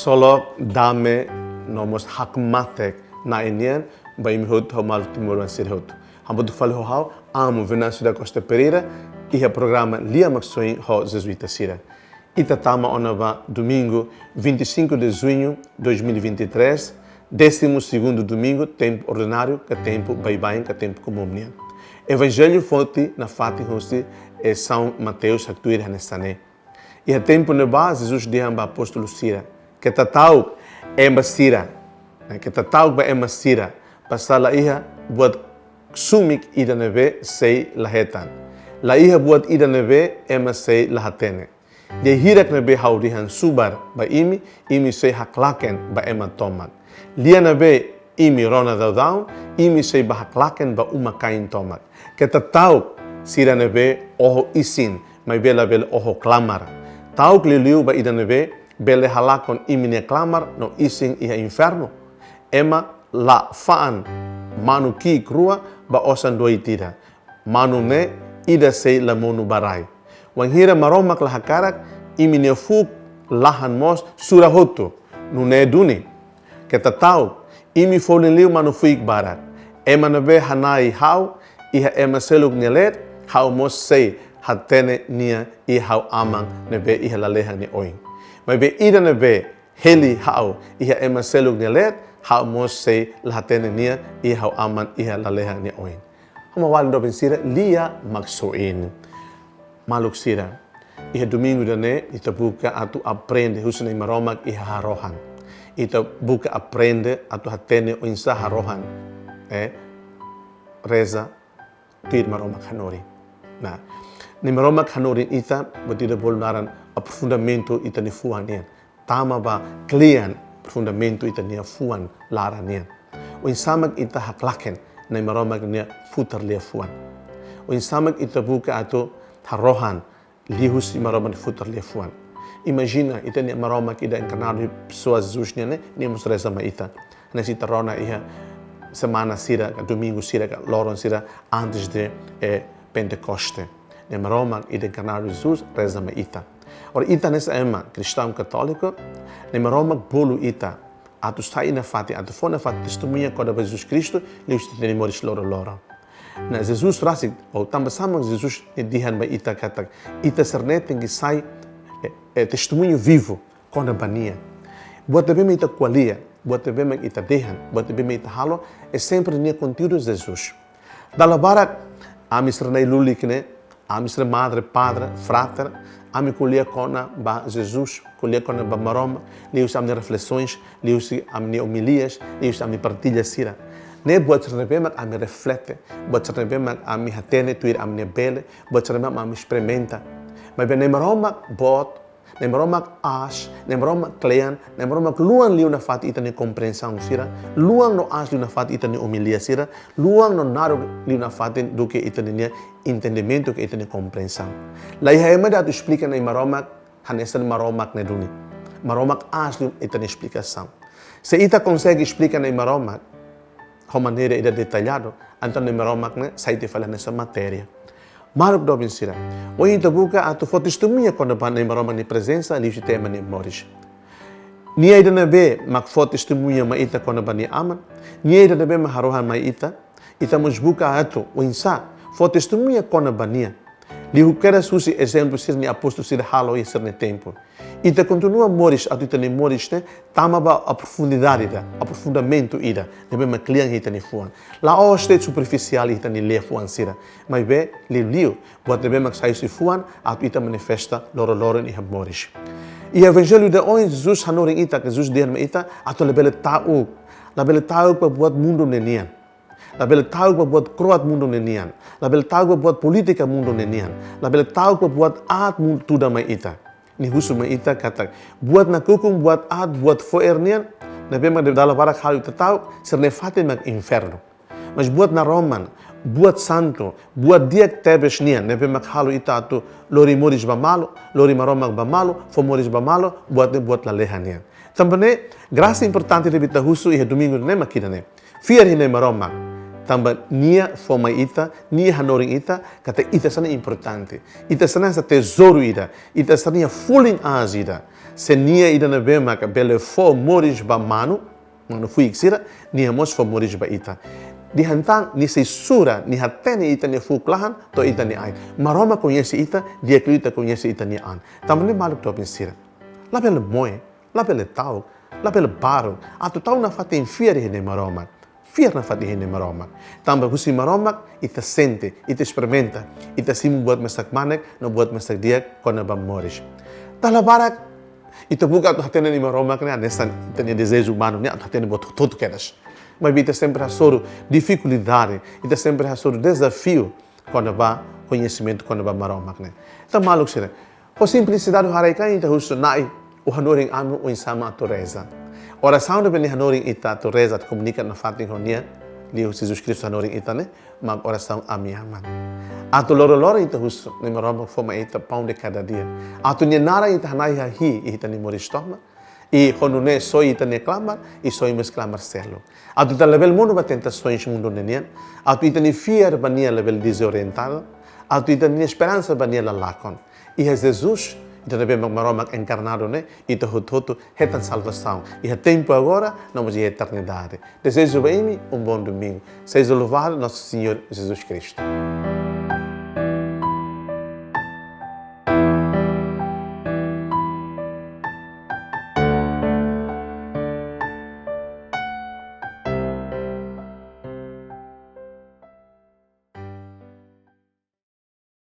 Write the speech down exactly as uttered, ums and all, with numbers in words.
Ksolok, dame, no mós hakmatek Na'i nian ba imi hotu, ho maluk timoroan sira hotu. Hamutuk fali ho ha'u, Amo Venâncio da Costa Pereira, iha programa Lia Maksoin ho Jezuita sira. Ita tama ona ba domingu, vinte e cinco de junho de dois mil e vinte e três, décimo segundo domingu, tempu ordináriu, ka tempu baibain, ka tempu komún nian. Evanjellu foti nafatin husi, eh, São Mateus, haktuir hanesan ne'e. Iha tempu ne'ebá, Jesus dehan ba apóstolu sira: Keta ta'uk, ema sira. Keta ta'uk ba ema sira, pasal la iha buat sumik ida ne'ebé sei la hetan. La iha buat ida ne'ebé ema sei la hatene. Lia hirak ne'ebé ha'u dehan subar ba imi, imi sei haklaken ba ema tomak. Lia ne'ebé imi rona daudaun, imi sei bá haklaken ba uma-kain tomak. Keta ta'uk sira ne'ebé oho isin, maibé labele oho klamar. Ta'uk liuliu ba ida ne'ebé bele halakon imi-nia klamar no isin iha infernu. Ema la fa'an manu ki'ik rua ba osan doit ida. Manu ne'e ida sei la monu ba rai. Wainhira Maromak la hakarak, imi-nia fuuk lahan mós sura hotu. Nune'e duni. Keta ta'uk, imi folin liu manu fuik barak. Ema ne'ebé hana'i ha'u iha ema seluk nia leet, ha'u mós sei hatene nia iha ha'u Aman ne'ebé iha lalehan nia oin. Maibé ida ne'ebé heli ha'u iha ema seluk nia leet, ha'u mós sei la hatene nia iha ha'u Aman iha lalehan nia oin. Uma wali doben sira, Lia Maksoin. Maluk sira, iha domingu ida-ne'e, ita buka atu aprende husi Na'i Maromak iha harohan. Ita buka aprende atu hatene oinsá harohan, eh, reza, tuir Maromak hanorin. Nah, Na'i Maromak hanorin ita, buat ida bolu naran aprofundamentu ita-nia fuan nian. Tama ba kle'an aprofundamentu ita-nia fuan laran nian. Oinsá mak ita haklaken Na'i Maromak nia futar liafuan. Oinsá mak ita buka atu harohan liuhusi Maromak nia futar liafuan. Imajina, ita-nia Maromak ida enkarnadu, pesoa Jesus nian ne'e, nia mós reza mai ita. Hanesan ita rona iha semana sira, ka domingu sira, ka loron sira, antes de, eh, Pentekoste. Na'i Maromak ida enkarnadu Jesus reza mai ita. Ora ita hanesan ema kristaun katóliku, Na'i Maromak bolu ita atu sai nafatin, atu fó nafatin testemuña kona-ba Jesus Kristu, liuhusi ita-nia moris loroloron. Nah, Jesus rasik, ou tanba sá mak Jesus nia dehan ba ita katak, ita sira-ne'e tenke sai, eh, eh, testemuña vivu kona-ba nia. Buat ne'ebé mak ita ko'alia, buat ne'ebé mak ita dehan, buat ne'ebé mak ita halo, é sempre nia konteúdu Jesus. Dala barak, ami sira na'in-lulik ne'e, ami sira madre, padre, frater, ami ko'alia kona-ba Jesus, ko'alia kona-ba Maromak, liuhusi ami-nia reflesoens, liuhusi ami-nia omilias, liuhusi ami-nia partilla sira. Ne'e buat sira ne'ebé mak ami reflete, buat sira ne'ebé mak ami hatene tuir ami-nia bele, buat sira ne'ebé mak ami esperimenta. Maibé Na'i Maromak boot, Na'i Maromak aas, Na'i Maromak kle'an, Na'i Maromak luan liu nafatin ita-nia komprensaun sira, luan no aas liu nafatin ita-nia omilia sira, luan no naruk liu nafatin duké ita-nia entendimentu ka ita-nia komprensaun. La iha ema ida atu esplika Na'i Maromak hanesan Maromak ne'e duni. Maromak aas liu ita-nia esplikasaun. Se ita konsege esplika Na'i Maromak ho maneira ida detalladu, entaun Na'i Maromak ne'e sai tiha fali hanesan matéria. Maluk doben sira, ohin ita buka atu fó testemuña kona-ba Na'i Maromak nia prezensa liuhusi ita ema nia moris. Nia ida ne'ebé mak fó testemuña mai ita kona-ba nia Aman, nia ida ne'ebé mak harohan mai ita, ita mós buka atu oinsá fó testemuña kona-ba nia, liu kedas husi ezemplu sira-ne'e apóstolu sira halo iha sira-nia tempu. Ita kontinua moris atu ita-nia moris ne'e tama ba aprofundidade ida, aprofundamentu ida ne'ebé mak kle'an iha ita-nia fuan. La'ós de'it superfisiál iha ita-nia liafuan sira, maibé liuliu buat ne'ebé mak sai husi fuan atu ita manifesta loroloron iha moris. Iha Evanjellu ida ohin Jesus hanorin ita, ka Jesus dehan mai ita atu labele ta'uk, labele ta'uk ba buat mundu ne'e nian. Labele ta'uk ba buat kro'at mundu ne'e nian. Labele ta'uk ba buat polítika mundu ne'e nian. Labele ta'uk ba buat aat mundu tuda mai ita. Nia husu mai ita katak, buat nakukun, buat aat, buat fo'er nian ne'ebé mak dala barak halo ita ta'uk, sira-ne'e fatin mak infernu. Mas buat naroman, buat santu, buat di'ak tebes nian ne'ebé mak halo ita atu lori moris ba malu, lori Maromak ba malu, fó moris ba malu, buat ne'e buat lalehan nian. Tanba ne'e, grasa importante ne'ebé ita husu iha domingu ne'e mak ida-ne'e. Fiar iha Na'i Maromak. Tanba nia fó mai ita, nia hanorin ita katak ita sira-ne'e importante. Ita sira-ne'e hanesan tezouru ida, ita sira-ne'e folin aas ida. Se nia ida ne'ebé maka bele fó moris ba manu, manu fuik sira, nia mós fó moris ba ita. Dehan tan, nia sei sura, nia hatene ita-nia fuuk-lahan to'o ita-nia ain. Maromak koñese ita, di'ak liu ita koñese ita-nia an. Tanba ne'e maluk doben sira, labele moe, labele ta'uk, labele baruk atu tau nafatin fiar iha Nai Maromak. Fiar nafatin iha Nai Maromak. Tanba husi Maromak ita sente, ita esperimenta, ita simu buat mesak manek no buat mesak di'ak kona-ba moris. Dala barak ita buka atu hatene Nai Maromak ne'e hanesan ita-nia dezeju umanu ne'e atu hatene buat hotu-hotu kedas. Maibé ita sempre hasoru difikuldade, ita sempre hasoru dezafiu kona-ba koñesimentu kona-ba Maromak ne'e. Entaun maluk sira, ho simplisidade haraik-an ita husu: Nai, ó hanorin ami oinsá mak atu reza. Orasaun ne'ebé nia hanorin ita atu reza, atu komunika nafatin ho nia, liuhusi Jesus Kristu hanorin ita ne'e, mak orasaun Ami Aman. Atu loroloron ita husu Nai Maromak fó mai ita pão de cada dia. Atu nia naran ita hana'i hahi'i iha ita-nia moris tomak, i ho nune'e soi ita-nia klamar, i soi mós klamar seluk. Atu ita labele monu ba tentasaun mundu ne'e nian, atu ita-nia fiar ba nia labele dezorientadu, atu ita-nia esperansa ba nia la lakon. Iha Jesus, ida ne'ebé mak Maromak enkarnadu ne'e, ita hotu-hotu hetan salvasaun iha tempu agora, no mós iha eternidade. Dezeju ba imi um bom domingo. Seja louvado nosso Senhor Jesus Cristo.